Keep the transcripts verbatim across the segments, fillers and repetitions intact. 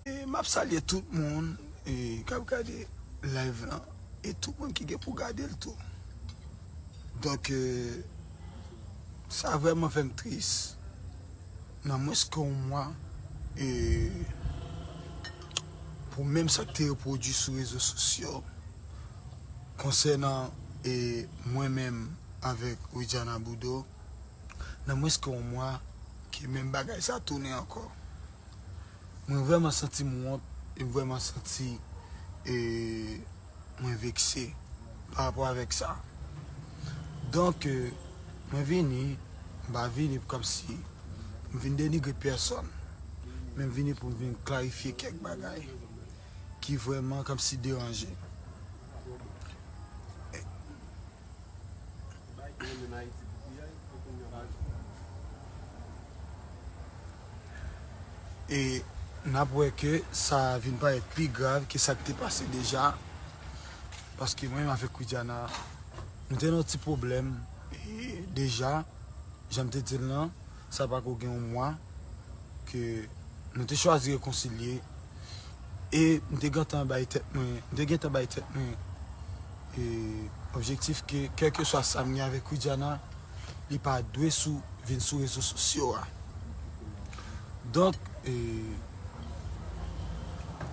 E m ap salye tout moun e, k ap gade live lan e tout moun ki gen pou gade l tou. Donk, e, sa vrèman fè m tris. Nan mwens ke yon mwa, e, pou menm sa k te repwodui sou rezo sosyo konsènan e, mwen menm avèk Widiana Boudreau, nan mwens ke yon mwa ke menm bagay sa tounen ankò. Mwen vrèman santi m wont e m vrèman santi e, mwen vekse pa rapò avèk sa. Donk, e, mwen vini, m pa vini pou kòmsi m vin denigre pèsòn, men m vini pou m vin klarifye kèk bagay ki vrèman kòmsi deranje. E n ap wè ke sa vin parèt pi grav ke sa k te pase deja. Paske mwen menm avèk Widiana, nou te nan yon ti pwoblèm e, deja, jan m te di l lan, sa pa ko gen yon mwa ke nou te chwazi rekonsilye. E m te gentan bay tèt mwen, m te gentan bay tèt mwen e, objektif ke kèlkeswa sa m gen avèk Widiana, li pa dwe sou, vin sou rezo sosyo a. Donk, e,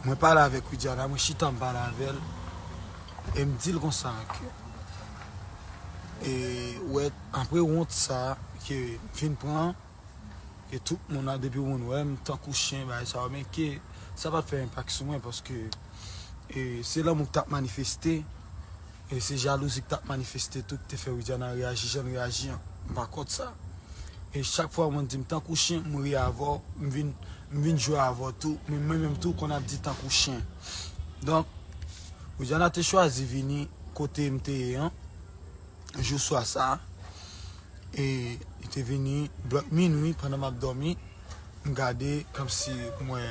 mwen pale avèk Widiana, mwen chita m pale avè l, e m di l konsa ke, e, wè, apre wont sa ke m fin pran, ke tout moun ap, depi moun wè m tankou chen, bagay sa yo, men ke sa pa t fè enpak sou mwen, paske, e, se lanmou k t ap manifeste, e se jalouzi k t ap manifeste tou ki te fè Widiana reyaji jan l reyaji an. M pa kont sa. E chak fwa moun di m tankou chen, m ri avè w, m vin, m vin jwe avè w tou, men mwen menm tou konn ap di tankou chen. Donk, Widiana te chwazi vini kote m te ye an, jou swa sa, e li te vini blòk minwi pandan m ap dòmi. M gade kòmsi m wè,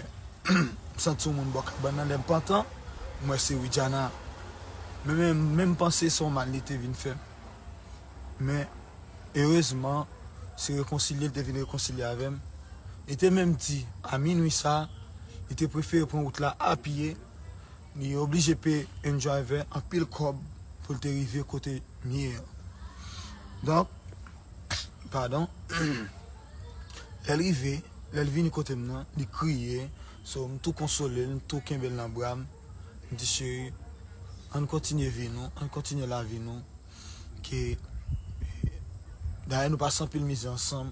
m santi yon moun bò kabann nan, lè m pantan, m wè se Widiana. Men, men, menm panse se yon mal li te vin fè m. Men, erezman, se rekonsilye, li te vin rekonsilye avè m. Li te menm di, a minwi sa, li te prefere pran wout la a pye, li oblije peye yon driver anpil kòb pou l te rive kote m ye an. Donk, padon, lè l rive, lè l vini kote m nan, li kriye. So, m tou konsole l, m tou kenbe l nan bra m. M di, cheri, ann kontinye vi nou, ann kontinye lavi nou. Ke, dayè, nou pase anpil mizè ansanm,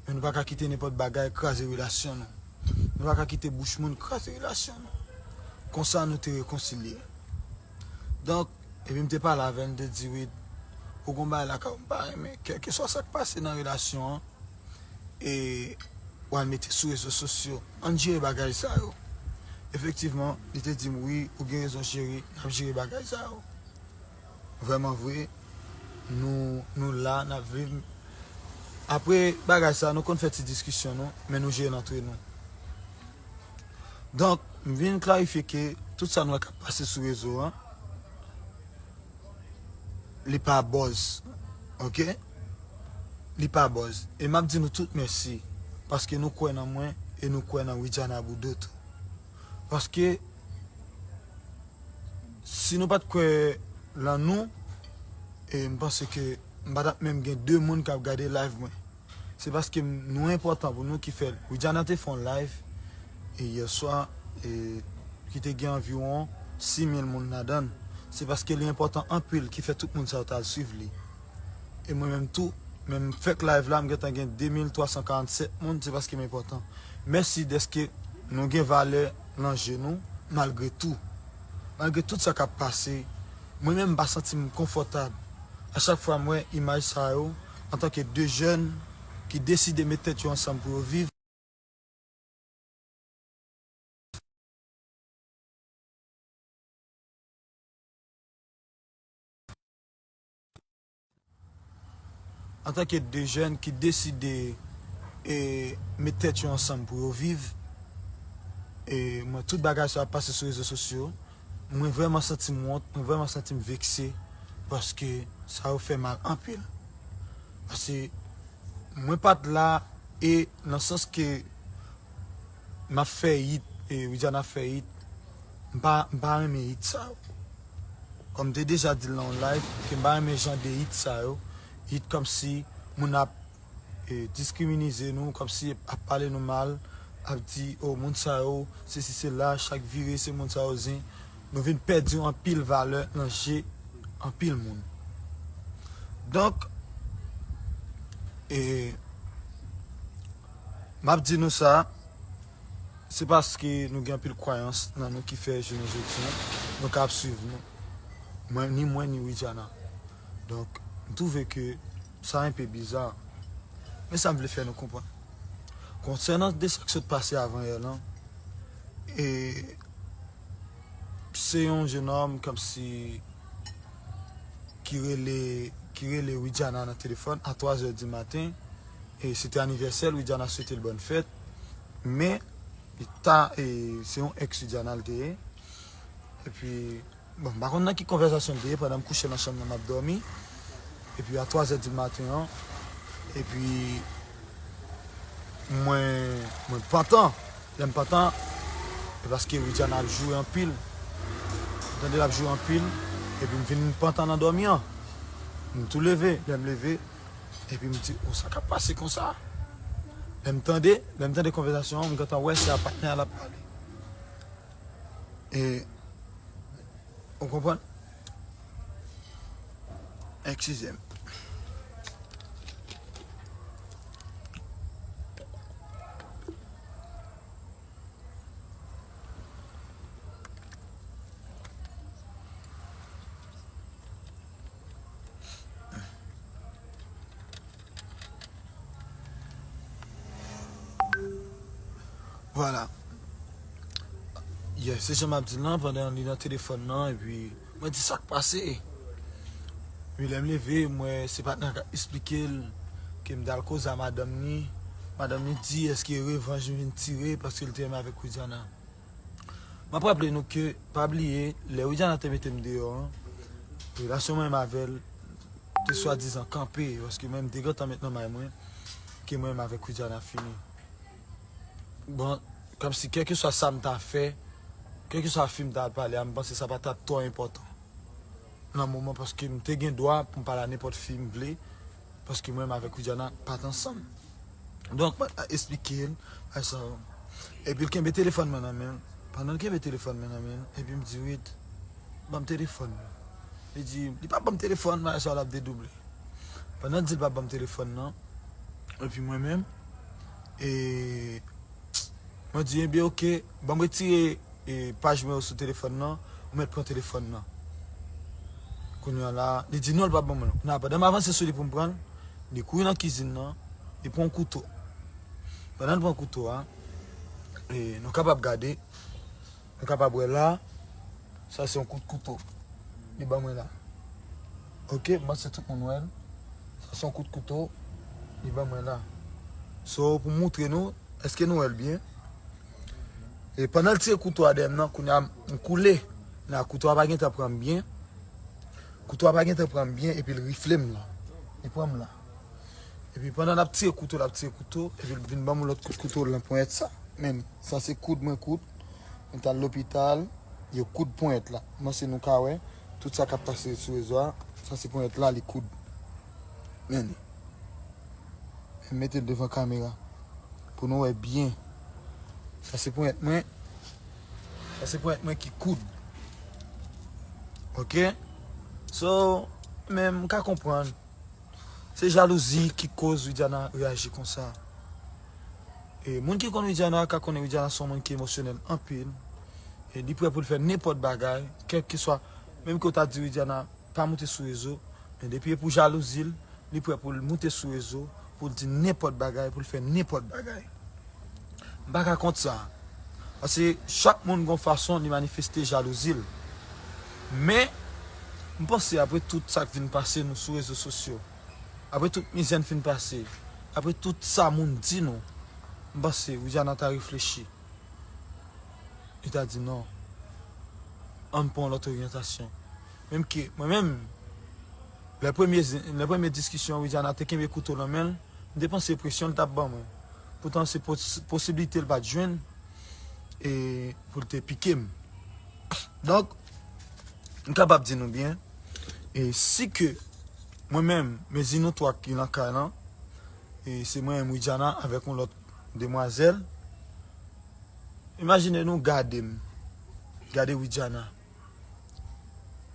men nou pa ka kite nenpòt bagay kraze relasyon nou. Nou pa ka kite bouch moun kraze relasyon nou. Konsa nou te rekonsilye. Donk, epi m te pale avè l, m te di, wi, ou gon bagay lakay ou m pa renmen. Kèlkeswa sa k pase nan relasyon an, e w al mete sou rezo sosyo. Ann jere bagay sa yo. Efektivman, li te di m, wi, ou gen rezon, cheri, n ap jere bagay sa yo. Vrèman vre, nou, nou la, n ap viv. Apre bagay sa, nou konn fè ti diskisyon nou, men nou jere l antre nou. Donk, m vin klarifye ke tout sa nou wè k ap pase sou rezo an, li pa buzz, oke? Li pa buzz. E m ap di nou tout mèsi, paske nou kwè nan mwen e nou kwè nan Widiana Boudreau tou. Paske si nou pa t kwè lan nou, e m panse ke m pa t ap menm gen de moun k ap gade live mwen. Se paske m, nou enpòtan pou nou ki fè l. Widiana te fè yon live, e yè swa, e ki te gen anviwon sis mil moun ladan l. Se paske li enpòtan anpil ki fè tout moun sa yo t al swiv li. E mwen menm tou, men m fèk live la, m gentan gen de mil twa san karanntsèt moun, se paske m enpòtan. Mèsi dèske nou gen valè nan je nou, malgre tou. Malgre tout sa k ap pase, mwen menm m pa santi m konfòtab. A chak fwa m wè imaj sa yo, antanke de jèn ki deside met tèt yo ansanm pou yo viv, antanke de jèn ki deside e met tèt yo ansanm pou yo viv, e mwen, tout bagay sa ap pase sou rezo sosyo, mwen vrèman santi m wont, mwen vrèman santi m vekse, paske sa yo fè mal anpil. Paske mwen pa t la, e nan sans ke m ap fè hit, e Widiana ap fè hit, m pa, m pa renmen hit sa yo. Kòm m te deja di l nan yon live, ke m pa renmen jan de hit sa yo. Hit kòmsi moun ap, e, diskriminize nou, kòmsi ap pale nou mal, ap di, o, moun sa yo, sesi sela, chak vire se moun sa yo zen. Nou vin pèdi anpil valè nan je anpil moun. Donk, e, m ap di nou sa, se paske nou gen anpil kwayans nan nou ki fè jounen jodi a, nou ka ap swiv nou. Mwen, ni mwen, ni Widiana. Donk, m twouve ke sa enpe biza. Men sa m vle fè nou konprann. Konsènan de sa k sot pase avan yè lan, e se yon jenòm kòmsi ki rele, ki rele Widiana nan telefòn a twa zè di maten. E se te anivèsè l, Widiana swete l bòn fèt. Men, li ta, e se yon ex Widiana l te ye. Epi, bon, m pa konn nan ki konvèsasyon l te ye, pandan m kouche nan chanm nan, m ap dòmi. Epi a twa zè di maten an, epi mwen, mwen pantan. Lè m pantan, e paske Widiana ap joure anpil. M tande l ap joure anpil, epi m vin pantan nan dòmi an. M tou leve, lè m leve, epi m di, o, sa k ap pase konsa? Lè m tande, lè m tande konvèsasyon an, m gentan wè se a patnè a l ap pale. E, ou konprann? Eskize m. Vwala. Yeah, se jan m ap di l lan, pandan li nan telefòn nan, epi mwen di, sa k pase? Epi lè m leve, m wè se patnè a k ap esplike l ke m t al koze a madanm li. Madanm li di, èske revanj m vin tire paske l te renmen avèk Widiana? M ap raple nou ke, pa bliye, lè Widiana te mete m deyò an, relasyon mwen menm avè l te swadizan kanpe, paske mwen menm m te gentan met nan may mwen ke mwen menm avèk Widiana fini. Bon, kòmsi kèlkeswa sa m ta fè, kèlkeswa fi m ta al pale a, m panse sa pa t ap twò enpòtan nan moman, paske m te gen dwa pou m pale a nenpòt fi m vle, paske mwen menm avèk Widiana pa t ansanm. Donk, mwen t ap esplike l, bagay sa yo. Epi l kenbe telefòn mwen nan men l. Pandan l kenbe telefòn mwen nan men l, epi m di, Wid, ban m telefòn mwen. Li di, li p ap ban m telefòn, bagay sa yo l ap dedouble. Pandan l di l p ap ban m telefòn nan, epi mwen menm, e, mwen di, ebyen, oke, ban m retire, e, paj mwen yo sou telefòn nan, ou mèt pran telefòn nan. Kounye a la, li di, non, l p ap ban mwen l. Kounye a, pandan m avanse sou li pou m pran l, li kouri nan kizin nan, li pran yon kouto. Pandan l pran kouto a, e, nou kapab gade, nou kapab wè la, sa se yon kout kouto li ban mwen la. Oke, m panse tout moun wè l. Sa se yon kout kouto li ban mwen la. So, pou m moutre nou, èske nou wè l byen? E pandan l tire kouto a dèyè m nan, kounye a m koule. Kounye a kouto a pa gentan pran m byen. Kouto a pa gentan pran m byen, epi l rifle m la. Li pran m la. Epi pandan l ap tire kouto, l ap tire kouto, epi l vin ban m yon lòt kout kouto nan ponyèt sa. Men, sa se koud mwen koud. Mwen t al lopital, yo koud ponyèt la. M panse nou ka wè tout sa k ap pase sou rezo a. Sa se ponyèt la, li koud. Men li. M mete l devan kamera pou nou wè byen. Sa se ponyèt mwen. Sa se ponyèt mwen ki koud. Oke? So, men m ka konprann. Se jalouzi ki koz Widiana reyaji konsa. E moun ki konn Widiana ka konnen Widiana se yon moun ki emosyonèl anpil. E li prè pou l fè nenpòt bagay, kèlkeswa, menm ke w ta di Widiana pa moute sou rezo, men depi e pou jalouzi l, li prè pou l moute sou rezo, pou l di nenpòt bagay, pou l fè nenpòt bagay. M pa ka kont sa. Paske chak moun gon fason li manifeste jalouzi l. Men, m panse apre tout sa k vin pase nou sou rezo sosyo, apre tout mizè n fin pase, apre tout sa moun di nou, m panse Widiana ta reflechi. Li ta di non. Ann pran yon lòt oryantasyon. Menm ke, mwen menm, Lè premye, lè premye diskisyon, Widiana te kenbe kouto nan men l, m te panse presyon l t ap ban mwen. Poutan se pos- posiblite l pa t jwenn e pou l te pike m. Donk, m kapab di nou byen, e si ke mwen menm, mezi nou twa ki nan kay lan, e se mwen menm Widiana avèk yon lòt demwazèl, imajine nou gade m, gade Widiana.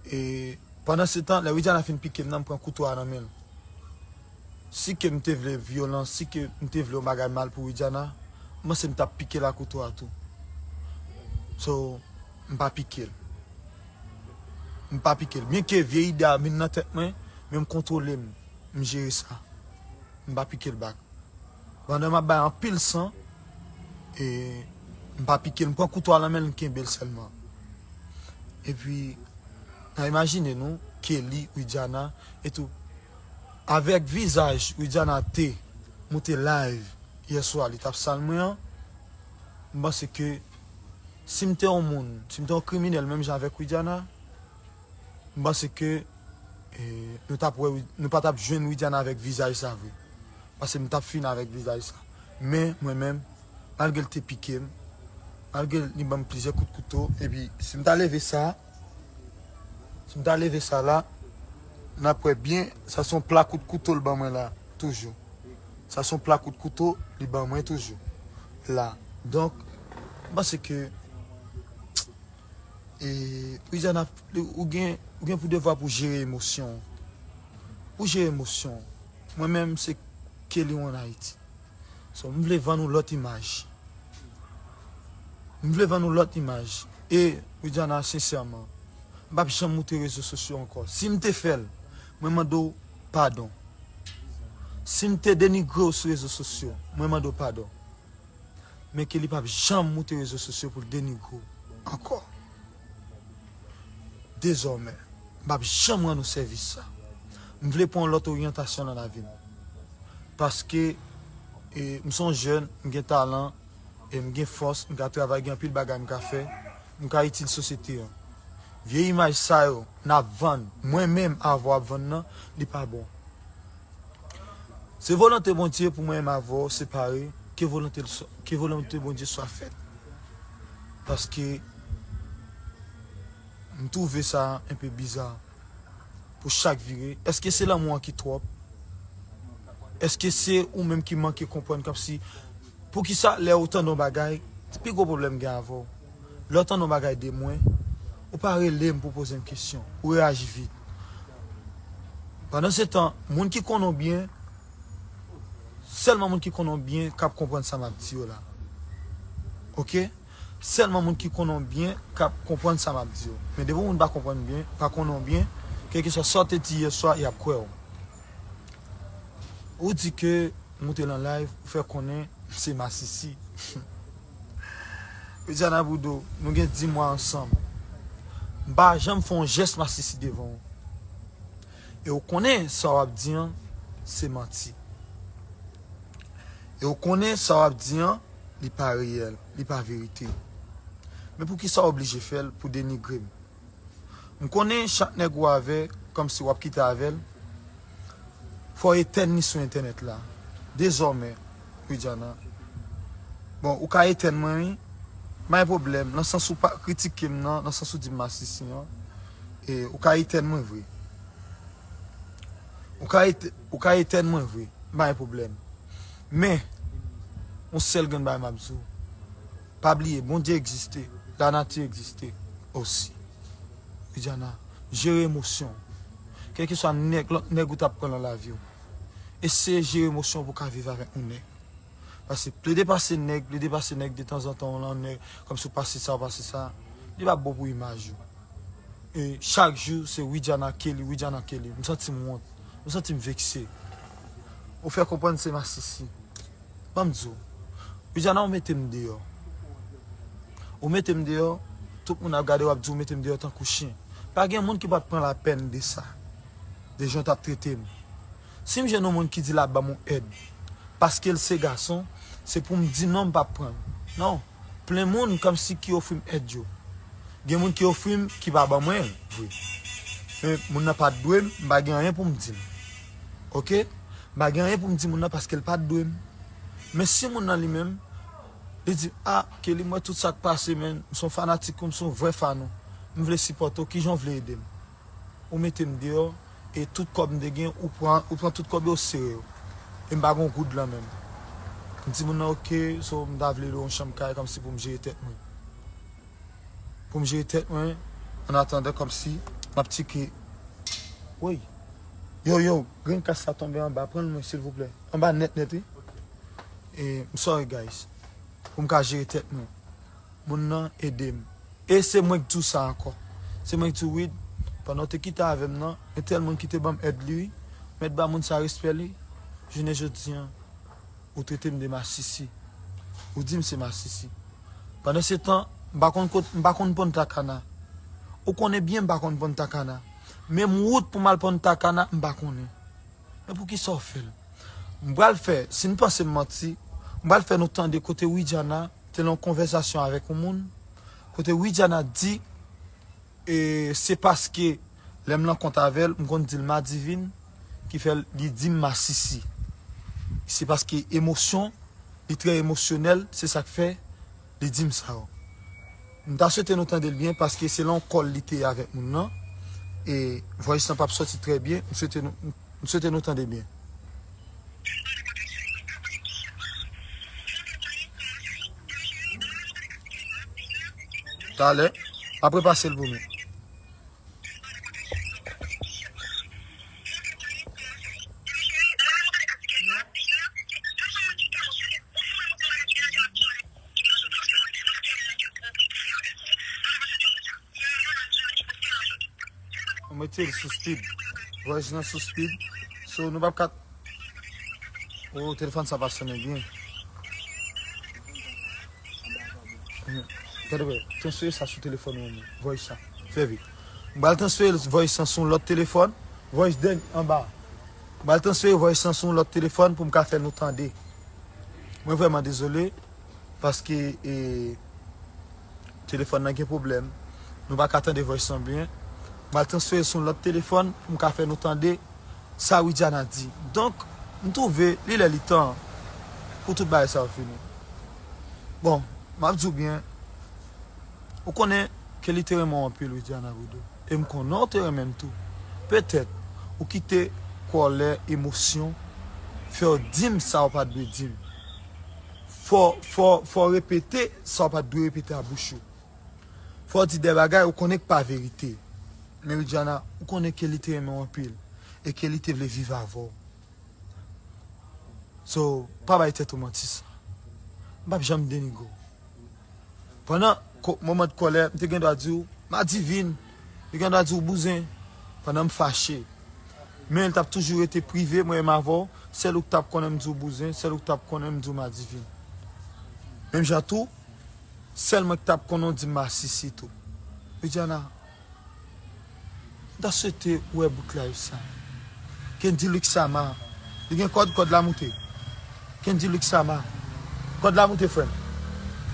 E pandan se tan, lè Widiana fin pike m nan, m pran kouto a nan men l. Si ke m te vle vyolans, si ke m te vle yon bagay mal pou Widiana, m panse m t ap pike l ak kouto a tou. So, m pa pike l. M pa pike l. Byenke vye ide a vin nan tèt mwen, men m kontwole m. M jere sa. M pa pike l bak. Pandan m ap bay anpil san, e m pa pike l, m pran kouto a nan men l, m kenbe l sèlman. Epi, n a imajine nou, Kelly, Widiana, etou. Avèk vizaj Widiana te moute live yè swa, li t ap sal mwen an, m panse ke si m te yon moun, si m te yon kriminèl menm jan avèk Widiana, m panse ke e, nou t ap wè, nou pa t ap jwenn Widiana avèk vizaj sa vre. Paske m t ap fini avèk vizaj sa. Men, mwen menm, malgre l te pike m, malgre li ban m plizyè kout kouto, epi si m ta leve sa, si m ta leve sa la, n ap wè byen, sa se yon pla kout kouto l ban mwen la, toujou. Sa se yon pla kout kouto li ban mwen toujou. La. Donk, m panse ke E, Widiana, ou gen, ou gen pou devwa pou jere emosyon. Pou jere emosyon. Mwen menm, se Kelly One Haiti. So, m vle vann ou lòt imaj. M vle vann ou lòt imaj. E, Widiana, sensèman, m p ap janm moute rezo sosyo ankò. Si m te fè l, mwen mande w padon. Si m te denigre w sou rezo sosyo, mwen mande w padon. Men Kelly p ap janm moute rezo sosyo pou l denigre w ankò. Dezòmè, m p ap janm rann ou sèvis sa. M vle pran yon lòt oryantasyon nan lavi m. Paske, e, m se yon jèn, m gen talan, e m gen fòs, m ka travay, gen anpil bagay m ka fè, m ka itil sosyete an. Vye imaj sa yo, n ap vann, mwen menm avè w ap vann nan, li pa bon. Se volonte Bondye pou mwen menm avè w separe, ke volonte l swa, ke volonte Bondye swa fèt. Paske, m twouve sa enpe biza pou chak vire. Èske se lanmou an ki twòp? Èske se ou menm ki manke konprann kòmsi, poukisa lè ou tande yon bagay, pi gwo pwoblèm gen avè w? Lè w tande yon bagay de mwen, ou pa rele m pou poze m kesyon. Ou reyaji vit. Pandan se tan, moun ki konnen w byen, sèlman moun ki konnen w byen k ap konprann sa m ap di yo la. Oke? Sèlman moun ki konnen w byen k ap konprann sa m ap di yo. Men depi moun pa konprann byen, pa konnen w byen, kèlkeswa sa w te di yè swa, y ap kwè w. Ou di ke moute nan live, ou fè konnen se masisi. Widiana Boudreau, nou gen dis mwa ansanm. M pa janm fè yon jès masisi devan w. E ou konnen sa w ap di an, se manti. E ou konnen sa w ap di an, li pa reyèl, li pa verite. Men poukisa w oblije fè l pou denigre m? M konnen chak nèg ou avè, kòmsi w ap kite avè l, fò w etèn li sou entènèt la. Dezòmè, Widiana. Bon, ou ka etèn mwen, wi. Pa gen pwoblèm. Nan sans ou pa kritike m nan, nan sans ou di m masisi an. E ou ka etèn mwen vre. Ou ka ete- ou ka etèn mwen vre. Pa gen pwoblèm. Men, yon sèl grenn bagay m ap di w. Pa bliye, Bondye egziste, lanati egziste osi. Widiana, jere emosyon w. Kèlkeswa nèg, lòt nèg ou t ap pran nan lavi w, eseye jere emosyon w pou w ka viv avèk yon nèg. Paske plede pase nèg, plede pase nèg, detanzantan w lan nèg, kòmsi w pase sa, w pase sa, li p ap bon pou imaj ou. E chak jou, se Widiana Kelly, Widiana Kelly. M santi m wont. M santi m vekse. Ou fè konprann se masisi. Ban m di w. Widiana, ou mete m deyò. Ou mete m deyò, tout moun ap gade w ap di w mete m deyò tankou chen. Pa gen moun ki p ap pran lapèn de sa. De jan w t ap trete m. Si m jwenn yon moun ki di l ap ban m yon èd, paske l se gason, se pou m di non, m p ap pran l. Non. Plen moun kòmsi ki ofri m èd yo. Gen moun ki ofri m ki pa ban mwen l vre. Men moun nan pa t dwe m, m pa gen anyen pou m di l. Oke? M pa gen anyen pou m di moun nan paske l pa t dwe m. Men si moun nan li menm, li di, "A, Kelly, m wè tout sa k pase, men m se yon fanatik ou, m se yon vrè fan ou. M vle sipòte w, kijan w vle ede m?" Ou mete m deyò, e tout kòb m te gen, ou pran, ou pran tout kòb yo, ou sere yo. E m pa gen yon goud lan men m. M di moun nan, "Oke, so m ta vle lwe yon chanm kay kòmsi pou m jere tèt mwen." Pou m jere tèt mwen, an atandan kòmsi m ap tcheke. Woy. Yo, yo, grenn kas la tonbe anba, pran l mwen, silvouplè. Anba nèt, nèt, wi. E, m sorry, guys. Pou m ka jere tèt mwen. Moun nan ede m. E se mwen k di w sa ankò. Se mwen k di w, Wid, pandan w te kite avè m nan, gen tèl moun ki te ban m èd li, wi. Mèt ba moun sa respè li. Jounen jodi an, ou trete m de masisi. Ou di m se masisi. Pandan se tan, m pa konn kot, m pa konn Punta Cana. Ou konnen byen m pa konn Punta Cana. Menm wout pou m al Punta Cana, m pa konnen. Men poukisa w fè l? M pral fè, si n panse m manti, m pral fè nou tande kote Widiana te nan yon konvèsasyon avèk yon moun, kote Widiana di, e se paske lè m nan kont avè l, m konn di l madivin, ki fè l, li di m masisi. Se paske emosyon, li trè emosyonèl, se sa k fè li di m sa yo. M ta swete nou tande l byen, paske se lan kòl li te ye avèk moun nan. E voice lan p ap sòti trè byen. M swete nou, m swete nou tande byen. Talè, m ap repase l pou nou. M mete l sou speed. Voice lan sou speed. So, nou p ap ka. Oh, telefòn sa pa sonnen byen. Gade wè, transfere sa sou telefòn ou menm. Voice sa. Fè vit. M pral transfere voice lan sou yon lòt telefòn. Voice dèn anba. M pral transfere voice lan sou yon lòt telefòn pou m ka fè nou tande. Mwen vrèman dezole. Paske, e, telefòn nan gen pwoblèm. Nou pa ka tande voice lan byen. M al transfere sou yon lòt telefòn pou m ka fè nou tande sa Widiana di. Donk, m twouve li lè li tan pou tout bagay sa yo fini. Bon, m ap di w byen, ou konnen Kelly te renmen w anpil, Widiana Boudou. E m konnen w te renmen m tou. Petèt, ou kite kòlè, emosyon, fè w di m sa w pa t dwe di m. Fò, fò, fò w repete sa w pa t dwe repete a bouch ou. Fò w di de bagay ou konnen k pa verite. Men Widiana, ou konnen Kelly te renmen w anpil. E Kelly te vle viv avè w. So, pa bay tèt ou manti sa. M p ap janm denigre w. Pandan ko-, moman de kòlè, m te gen dwa di w, madivin, m te gen dwa di w bouzen, pandan m fache. Men l t ap toujou rete prive, mwen menm avè w, sèl ou k t ap konnen m di w bouzen, sèl ou k t ap konnen m di w madivin. Menm jan tou, sèl mwen k t ap konnen w di m masisi tou. Widiana, m ta swete w wè bout live sa. Kendy Luxama, li gen kòd, kòd la moute. Kendy Luxama, kòd la moute, frè m.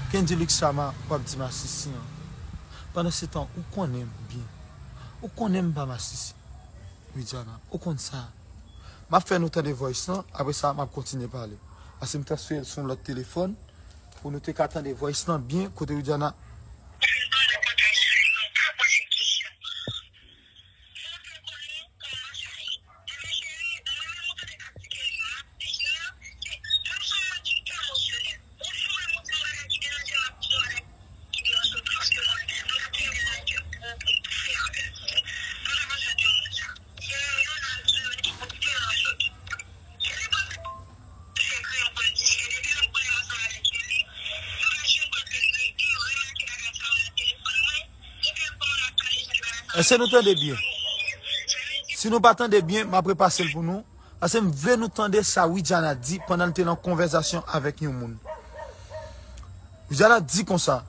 Kendy Luxama, w ap di masisi an. Pandan se tan, ou konnen m byen. Ou konnen m pa masisi. Widiana, ou konn sa. M ap fè nou tande voice lan, apre sa, m ap kontinye pale. Paske m transfere l sou yon lòt telefòn, pou nou te ka tande voice lan byen, kote Widiana. Èske nou tande byen? Si nou pa tande byen, m ap repase l pou nou. Paske m vle nou tande sa Widiana di pandan l te nan konvèsasyon avèk yon moun. Widiana di konsa,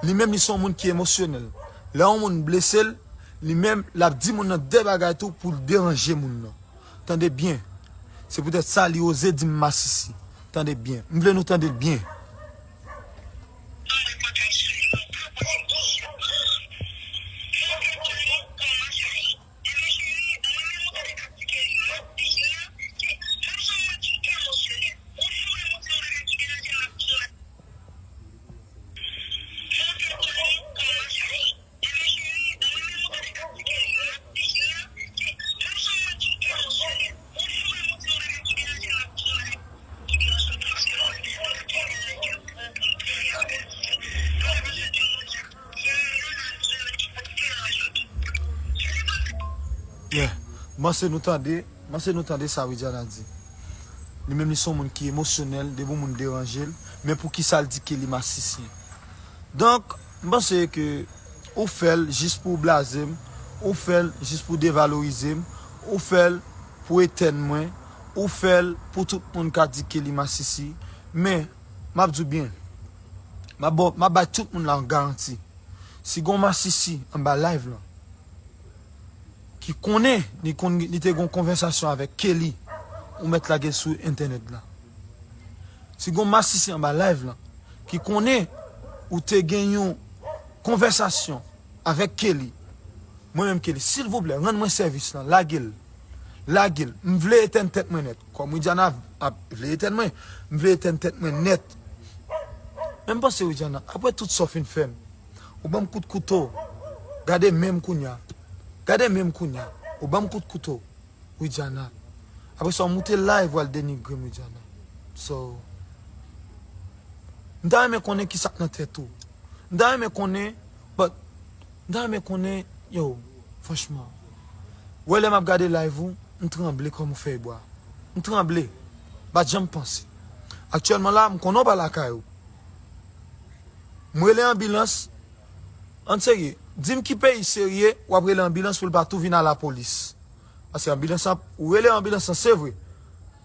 li menm li se yon moun ki emosyonèl. Lè yon moun blese l, li menm l ap di moun nan de bagay tou pou l deranje moun nan. Tande byen. Se poutèt sa li oze di m masisi. Tande byen. M vle nou tande l byen. Mwen te konnen kòman sa ye. Yeah. M panse nou tande, m panse nou tande sa Widiana di. Li menm li se yon moun ki emosyonèl, depi yon moun deranje l, men poukisa l di ke li masisi? Donk, m panse ke ou fè l jis pou w blaze m, ou fè l jis pou w devalorize m, ou fè l pou w etèn mwen, ou fè l pou tout moun ka di ke li masisi. Men, m ap di w byen, m ap ba, m ap bay tout moun la yon garanti. Si gen yon masisi anba live lan, ki konnen li konn, li te gen yon konvèsasyon avèk Kelly, ou mèt lage l sou entènèt la. Si gen yon masisi anba live lan ki konnen ou te gen yon konvèsasyon avèk Kelly, mwen menm Kelly, silvouplè, rann mwen sèvis lan, lage l. Lage l. M vle etèn tèt mwen nèt. Kòm Widiana ap vle etèn mwen, m vle etèn tèt mwen nèt. Men m panse Widiana, apre tout sa w fin fè m, ou ban m kout kouto. Gade men m kounye a. Gade men m kounye a. Ou ban m kout kouto. Widiana. Apre sa, w moute live, w al denigre m, Widiana. So, m ta renmen konnen ki sa k nan tèt ou. M ta renmen konnen, but, m ta renmen konnen, yo, franchman. Ou wè lè m ap gade live ou, m tranble kòm yon fèy bwa. M tranble. M pa t janm panse. Aktyèlman la, m konnen w pa lakay ou. M rele anbilans. Ann serye. Di m ki peyi serye, w ap rele anbilans pou l pa tou vin a lapolis. Paske anbilans ap, ou rele anbilans lan, se vre.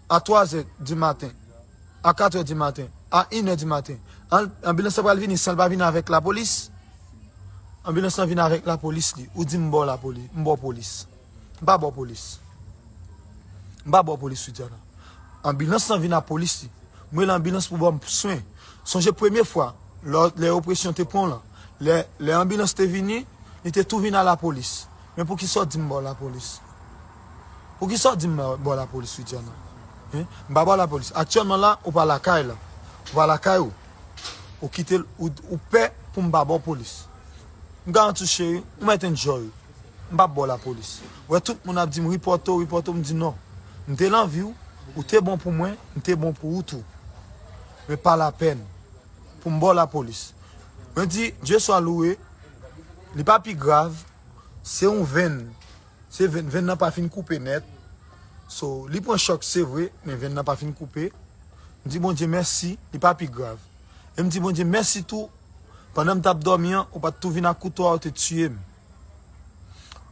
A twazè di maten, a katrè di maten, a inè di maten. An-, anbilans lan pral vini san l pa vini avèk lapolis. Anbilans lan vini avèk lapolis li. Ou di m ba w lapolis, m ba w polis. M pa ba w polis. M pa ba w polis, Widiana. Anbilans lan vin a polis li. M rele anbilans pou ban m swen. Sonje premye fwa, lè, lè opresyon te pran w lan, lè, lè anbilans te vini, li te tou vin a lapolis. Men poukisa w di m ba w lapolis? Poukisa w di m ba, ba w lapolis, Widiana? Hein? M pa ba w lapolis. Aktyèlman la, ou pa lakay la. Ou pa lakay ou. Ou kite l, ou, ou pè pou m pa ba w polis. M garanti w, cheri, ou mèt enjoy. M p ap ba w lapolis. Ou wè tout moun ap di m, "Ripòte w, ripòte w," m di, "Non. M te nan vi w, ou te bon pou mwen, m te bon pou ou tou. Men pa lapèn pou m ba w lapolis." Mwen di, Dye swa louwe, li pa pi grav, se yon venn. Se venn, venn nan pa fin koupe nèt. So, li pran chòk, se vre, men venn nan pa fin koupe. M di Bondye mèsi, li pa pi grav. E m di Bondye mèsi tou, pandan m t ap dòmi an, ou pa t tou vin ak kouto a, ou te tiye m.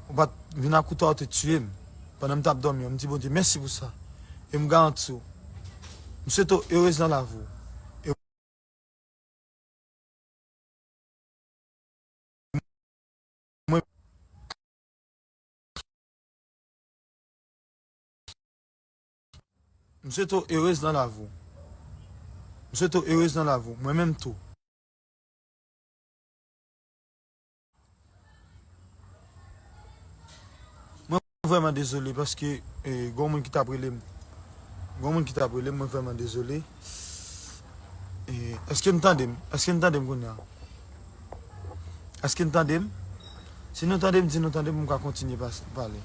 Ou pa t vin ak kouto a, ou te tiye m. Pandan m t ap dòmi an, m di Bondye mèsi pou sa. E m garanti w, m swete w erez nan lavi w. E mwen, M swete w erez nan lavi w. M swete w erez nan lavi w. Mwen menm tou. Mwen vrèman dezole paske, eh, gon moun ki t ap rele m. Gon moun ki t ap rele m, mwen vrèman dezole. Eh, èske n tande m? Èske n tande m kounye a? Èske n tande m? Si nou tande m, di nou tande m pou m ka kontinye pas-, pale.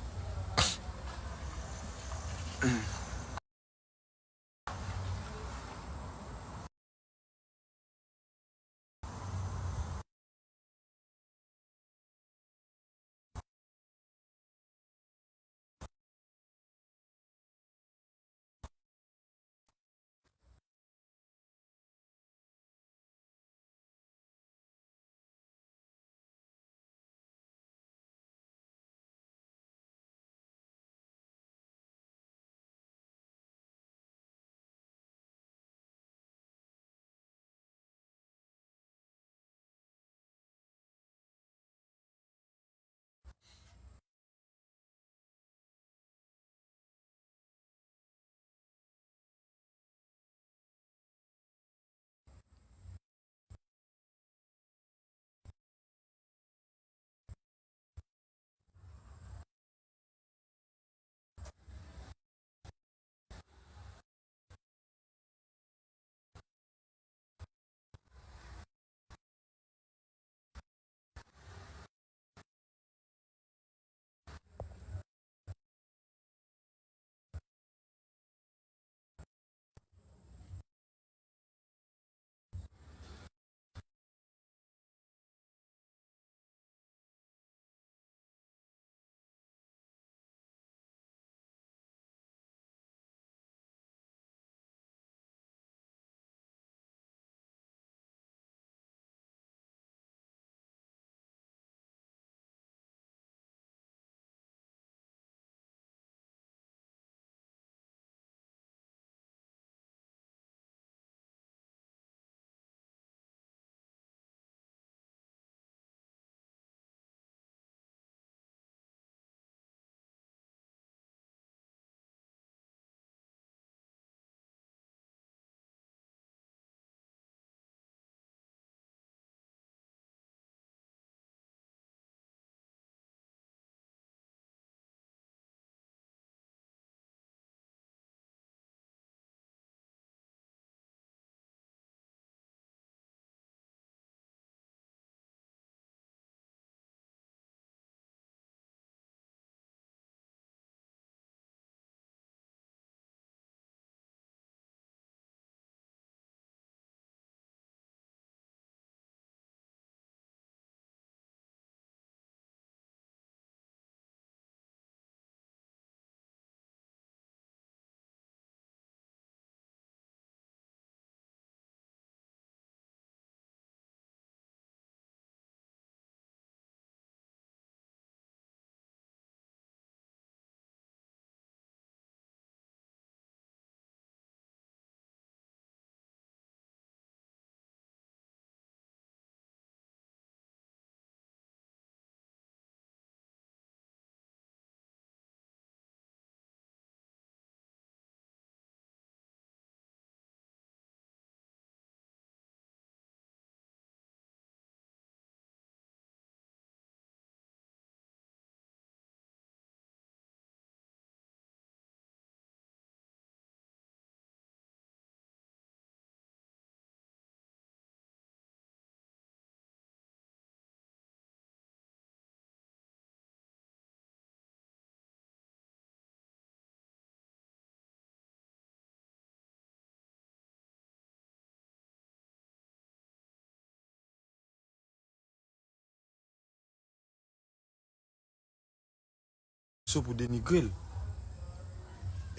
yo pou denigre l.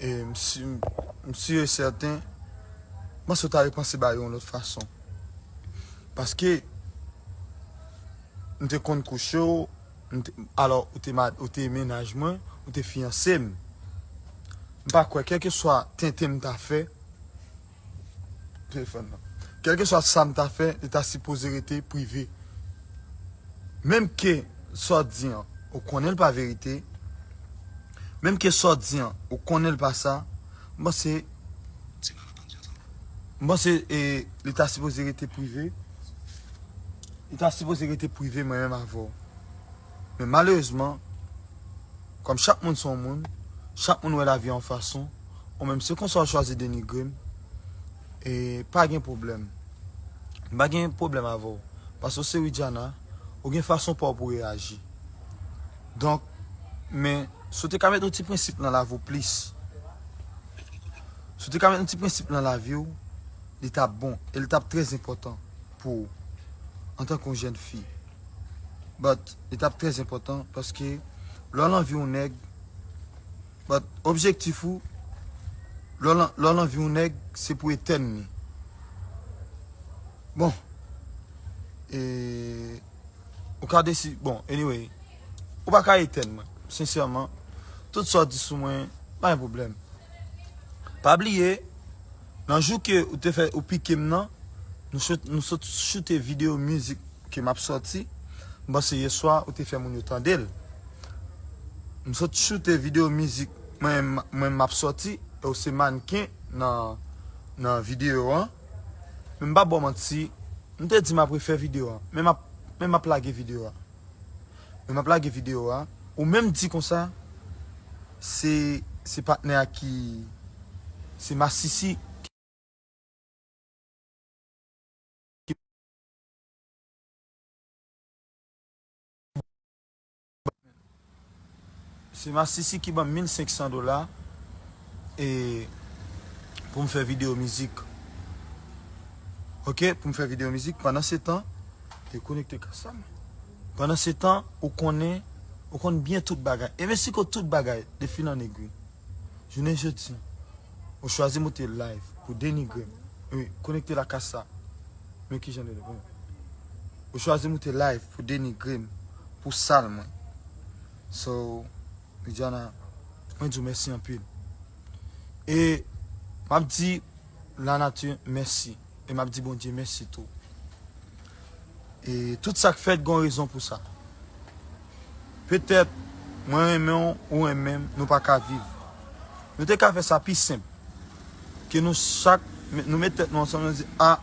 E m si, m si e sèten, m panse w ta repanse bagay yo yon lòt fason. Paske m te konn kouche w, m te, alò, ou te, ma- ou te mennaj mwen, ou te fiyanse m. M pa kwè, kèlkeswa tenten m ta fè, telefòn nan. Kèlkeswa sa m ta fè, li ta sipoze rete prive. Menm ke sa w di an, ou konnen l pa verite. Menm ke sa w di an, ou konnen l pa sa. M panse, m panse e, li ta sipoze rete prive. Li ta sipoze rete prive mwen menm avè w. Men malerezman, kòm chak moun se yon moun, chak moun wè lavi a yon fason, ou menm se konsa w chwazi denigre m, e pa gen pwoblèm. M pa gen pwoblèm avè w. Paske w se Widiana, ou gen fason pa w pou reyaji. Donk, men, si w te ka met yon ti prensip nan lavi w plis, si w te ka met yon ti prensip nan lavi w, li t ap bon, e li t ap trè enpòtan pou ou, antanke yon jèn fi. But, li t ap trè enpòtan, paske lè w nan vi yon nèg, but, objektif ou, lè w nan, lè w nan vi yon nèg, se pou etèn li. Bon, e, ou ka desi-, bon, anyway, ou pa ka etèn mwen, sensèman. Tout sa w di sou mwen, pa gen pwoblèm. Pa bliye, nan jou ke ou te fè, ou pike m nan, nou sot, nou sot choute videyo mizik ke m ap sòti. M panse yè swa, ou te fè moun yo tande l. M sot choute videyo mizik mwen, mwen m ap sòti, e w se mannken nan, nan videyo an. Men m pa ba w manti, m te di m ap refè videyo an, men m ap, men m ap lage videyo a. Men m ap lage videyo a. Ou menm di konsa, se, se patnè a ki, se masisi ki, se masisi ki ban m mil senk san dola, e pou m fè videyo mizik. Oke, pou m fè videyo mizik. Pandan se tan, e konekte kas la, mwen. Pandan se tan, ou konnen, ou konn byen tout bagay. E Mexico tout bagay, de fil an egwi. Jounen jodi, ou chwazi moute live pou denigre m. Wi, konekte la kas la. Men kijan de bon. Ou chwazi moute live pou denigre m, pou sal mwen. So, Widiana, mwen di w mèsi anpil. E m ap di lanati mèsi. E m ap di Bondye mèsi tou. E tout sa k fèt, gen yon rezon pou sa. Petèt, mwen renmen w, ou renmen m, nou pa ka viv. Nou te ka fè sa pi senp. Ke nou chak, nou met tèt nou ansanm, nou di, a,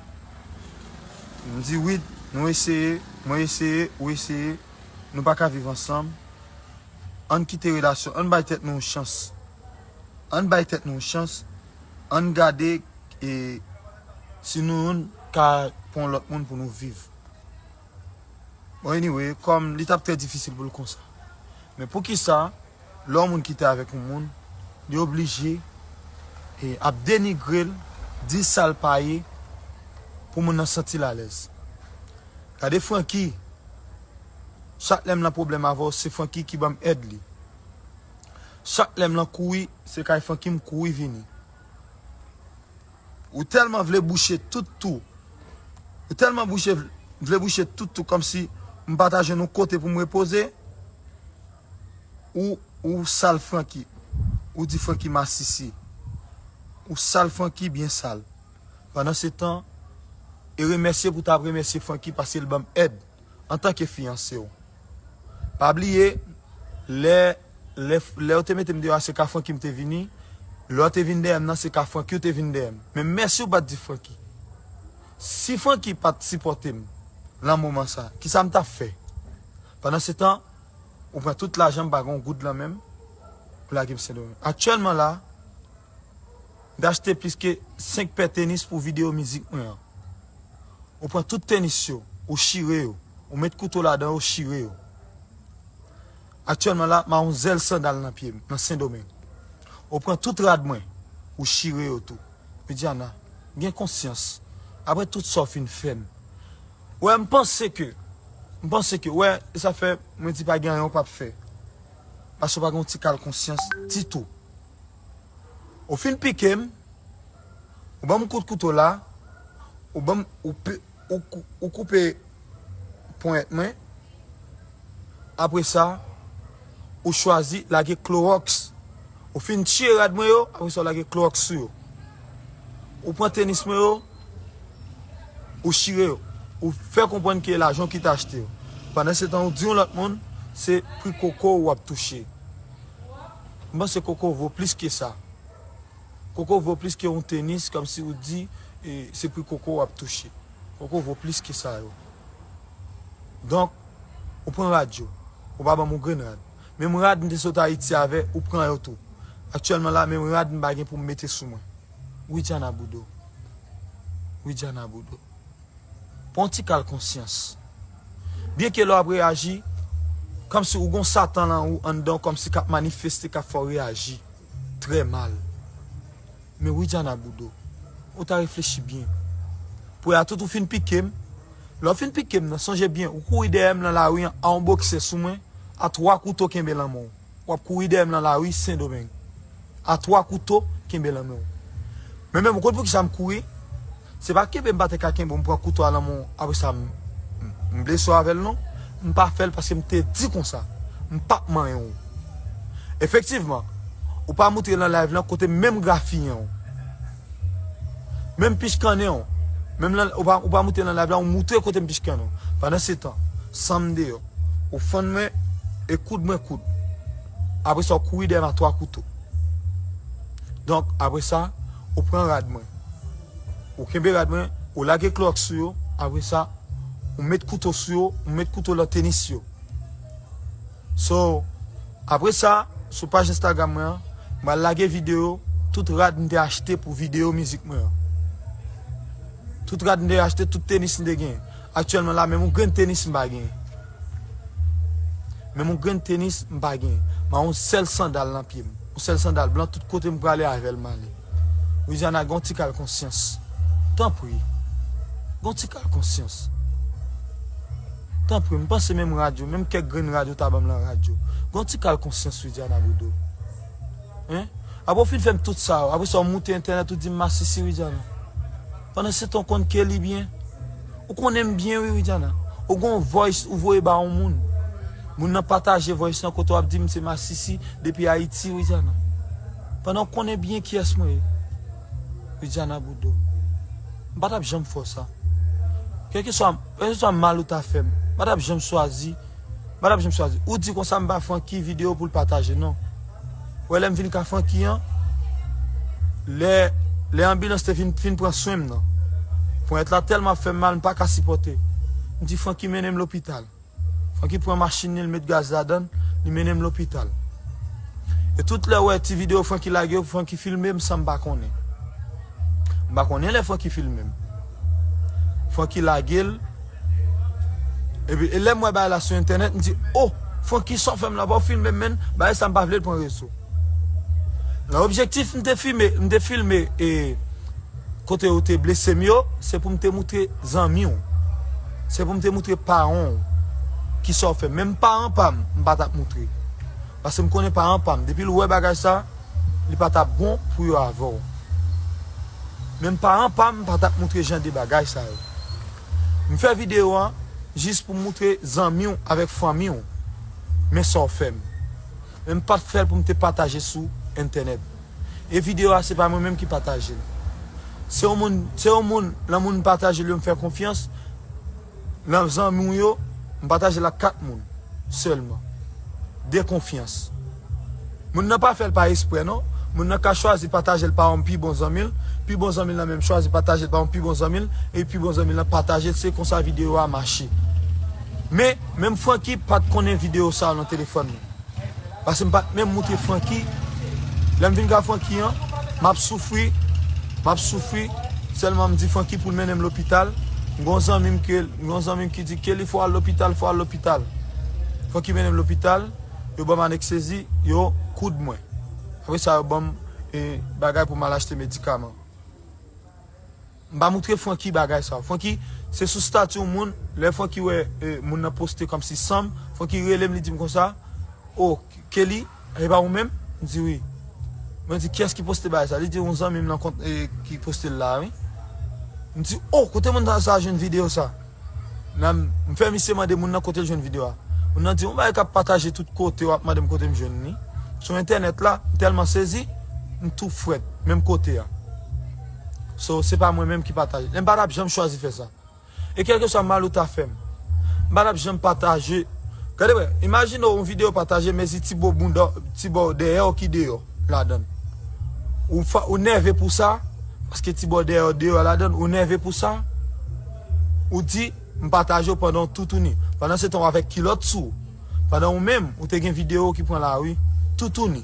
m di, Wid, nou eseye, mwen eseye, ou eseye, nou pa ka viv ansanm. Ann kite relasyon, ann bay tèt nou yon chans. Ann bay tèt nou yon chans. Ann gade, e, si nou youn ka pran lòt moun pou nou viv. Bon, anyway, kòm li t ap trè difisil pou l konsa. Men poukisa, lè yon moun kite avèk yon moun, li oblije, e, ap denigre l, di sa l pa ye, pou moun nan santi l alèz? Gade Francky, chak lè m nan pwoblèm avè w, se Francky ki ban m èd li. Chak lè m nan kouri, se kay Francky m kouri vini. Ou tèlman vle bouche tout tou. Ou tèlman bouche, vle bouche tout tou, kòmsi m pa ta jwenn yon kote pou m repoze. Ou, ou sal Francky. Ou di Francky masisi. Ou sal Francky byen sal. Pandan se tan, e remèsye pou ta ap remèsye Francky paske l ban m èd antanke fiyanse w. Pa bliye, lè, lè, lè w te mete m deyò a, se ka Francky m te vini. Lè w te vin dèyè m nan, se ka Francky w te vin dèyè m. Men mèsi w pa t di Francky. Si Francky pa t sipòte m nan moman sa, kisa m t ap fè? Pandan se tan, ou pran tout lajan m, pa gen yon goud lan men m, ou lage m Sendomeng. Aktyèlman la, m te achte plis ke senk pè tenis pou videyo mizik mwen an. Ou pran tout tenis yo, ou chire yo, ou met kouto ladan yo, ou chire yo. Aktyèlman la, m a yon zèl sandal nan pye m, nan Sendomeng. Ou pran tout rad mwen, ou chire yo tou. Widiana, gen konsyans. Apre tout sa w fin fè m. Wè, m panse ke, m panse ke, wè, e sa fè, mwen di pa gen anyen w p ap fè. Paske w pa gen yon ti kal konsyans ditou. Ou fin pike m, ou ban m kout kouto la, ou ban m, ou, pe- ou, kou- ou koupe ponyèt mwen. Apre sa, ou chwazi lage klowòks. Ou fin tiye rad mwen yo, apre sa, ou lage klowòks sou yo. Ou pran tenis mwen yo, ou chire yo. Ou fè konprann ke lajan w ki te achte yo. Pandan se tan, ou di yon lòt moun, se pri koko w ap touche. M panse koko vo plis ke sa. Koko vo plis ke yon tenis, kòmsi ou di, e, se pri koko w ap touche. Koko vo plis ke sa yo. Donk, ou pran rad yo. Ou pa ban m yon grenn rad. Menm rad m te sot Ayiti avè, ou pran yo tou. Aktyèlman la, menm rad m pa gen pou m mete sou mwen. Widiana Boudreau. Widiana Boudreau. Pran yon ti kal konsyans. Byenke lè w ap reyaji, kòmsi ou gon Satan lan ou anndan w, kòmsi k ap manifeste, k ap fè w reyaji trè mal. Men Widiana Boudreau, ou ta reflechi byen. Pou a tout ou fin pike m, lè w fin pike m nan, sonje byen, ou kouri dèyè m nan lari an, a yon boksè sou mwen, a twa kouto kenbe lan men w. W ap kouri dèyè m nan lari Sendomeng. A twa kouto kenbe lan men w. Men menm, ou konn poukisa m kouri? Se pa kenbe m pa te ka kenbe w, m pran kouto a lan men w, apre sa, m, m, m blese w avè l, non. M pa fè l paske m te di konsa. M p ap manyen w. Efektivman, ou pa moutre nan live lan kote m menm grafiyen w. Menm pichkannen w. Menm lan, ou pa, ou pa moutre nan live la, ou moutre kote m pichkannen w. Pandan se tan, san m deyò. Ou fann mwen e koud mwen koud. Apre sa, ou kouri dèyè m a twa kouto. Donk, apre sa, ou pran rad mwen. Ou kenbe rad mwen, ou lage klowòks sou yo. Apre sa, ou met kouto sou yo, ou met kouto lan tenis yo. So, apre sa, sou paj Instagram mwen an, m pral lage videyo tout rad m te achte pou videyo mizik mwen an. Tout rad m te achte, tout tenis m te gen. Aktyèlman la, menm yon grenn tenis m pa gen. Menm yon grenn tenis m pa gen. M a yon sèl sandal nan pye m. Yon sèl sandal blan, tout kote m prale avè l m ale. Widiana, gen yon ti kal konsyans. Tanpri. Gen yon ti kal konsyans. Tanpri, m panse menm rad yo, menm kèk grenn rad yo ta ban m lan rad yo. Gen yon ti kal konsyans, Widiana Boudreau. Hein? Apre w fin fè m tout sa yo, apre sa w moute entènèt ou di m masisi, Widiana. Pandan se tan w konn Kelly byen. Ou konnen m byen wi, Widiana. Ou gon voice ou voye ba yon moun. Moun nan pataje voice lan kote w ap di m se masisi depi Ayiti, Widiana. Pandan w konnen byen kiyès mwen ye. Widiana Boudreau. M pa t ap janm fè w sa. Kèlkeswa, kèlkeswa mal ou ta fè m, m pa t ap janm chwazi. M pa t ap janm chwazi. Ou di konsa m ba Francky videyo pou l pataje, non. Ou wè lè m vin ka Francky an, lè, lè anbilans te vin, fin pran swen m nan. Ponyèt la tèlman ap fè m mal, m pa ka sipòte. M di Francky mennen m lopital. Francky pran machin li, l met gaz ladan l, li mennen m lopital. E tout lè w wè ti videyo Francky lage yo, Francky filme m san m pa konnen. M pa konnen lè Francky filme m. Francky lage l. Epi, e lè m wè bagay la sou entènèt, m di, "O, Francky, sa w fè m la, pa w filme m, menn, bagay sa m pa vle l pran rezo." Nan objektif, m te filme, m te filme, e, kote yo te blese m yo, se pou m te moutre zanmi w. Se pou m te moutre paran w ki sa w fè. Menm paran pa m, m pa t ap moutre. Paske m konnen paran pa m, depi l wè bagay sa, li pa t ap bon pou yo avè w. Menm paran pa m pa t ap moutre jan de bagay sa yo. M fè videyo an jis pou m moutre zanmi w avèk fanmi w. Men sa w fè m. Men m pa t fè l pou m te pataje sou entènèt. E videyo a, se pa mwen menm ki pataje l. Se yon moun, se yon moun, nan moun m pataje l yo, m fè konfyans. Nan zanmi w yo, m pataje l ak kat moun sèlman. De konfyans. Moun nan pa fè l pa eksprè, non. Moun nan ka chwazi pataje l pa yon pi bon zanmi l, pi bon zanmi l nan menm chwazi pataje l pa yon pi bon zanmi l, e pi bon zanmi l nan pataje l, se konsa videyo a mache. Men, menm Francky pa t konnen videyo sa a nan telefòn mwen. Paske m pa t menm moutre Francky. Lè m vin ka Francky an, m ap soufri, m ap soufri. Sèlman m di Francky pou l mennen m lopital. M gon zanmi m ke, m gon zanmi m ki di, "Kelly, fò w al lopital, fò w al lopital." Francky mennen m lopital, yo ban m aneksezi, yo koud mwen. Apre sa, yo ban m, e, bagay pou m al achte medikaman. M pa moutre Francky bagay sa. Francky, se sou stati yon moun, lè Francky wè, e, moun nan poste kòmsi san m, Francky rele m, li di m konsa, "O, Kelly, e pa ou menm?" M di, "Wi." Mwen di, "Kiyès ki poste bagay sa?" Li di, "Yon zanmi m nan kont, e, ki poste l la, wi." M di, "O, kote moun sa jwenn videyo sa?" Nan, m fè misye mande moun nan kote l jwenn videyo a. Moun nan di, "Yon bagay k ap pataje tout kote, w ap mande m kote m jwenn li. Sou entènèt la, m tèlman sezi, m tou frèt, menm kote a." So, se pa mwen menm ki pataje. E m pa t ap janm chwazi fè sa. E kèlkeswa mal ou ta fè m, m pa t ap janm pataje. Gade, wè, imajine w yon videyo pataje, men si ti bò bounda, ti bò dèyè w ki deyò ladan l. Ou, fa, ou nève pou sa, paske ti bò dèyè w deyò ladan l, ou nève pou sa, ou di, "M pataje w pandan w toutouni." Pandan se tan w avèk kilòt sou ou. Pandan ou menm, ou te gen videyo ki pran lari, toutouni.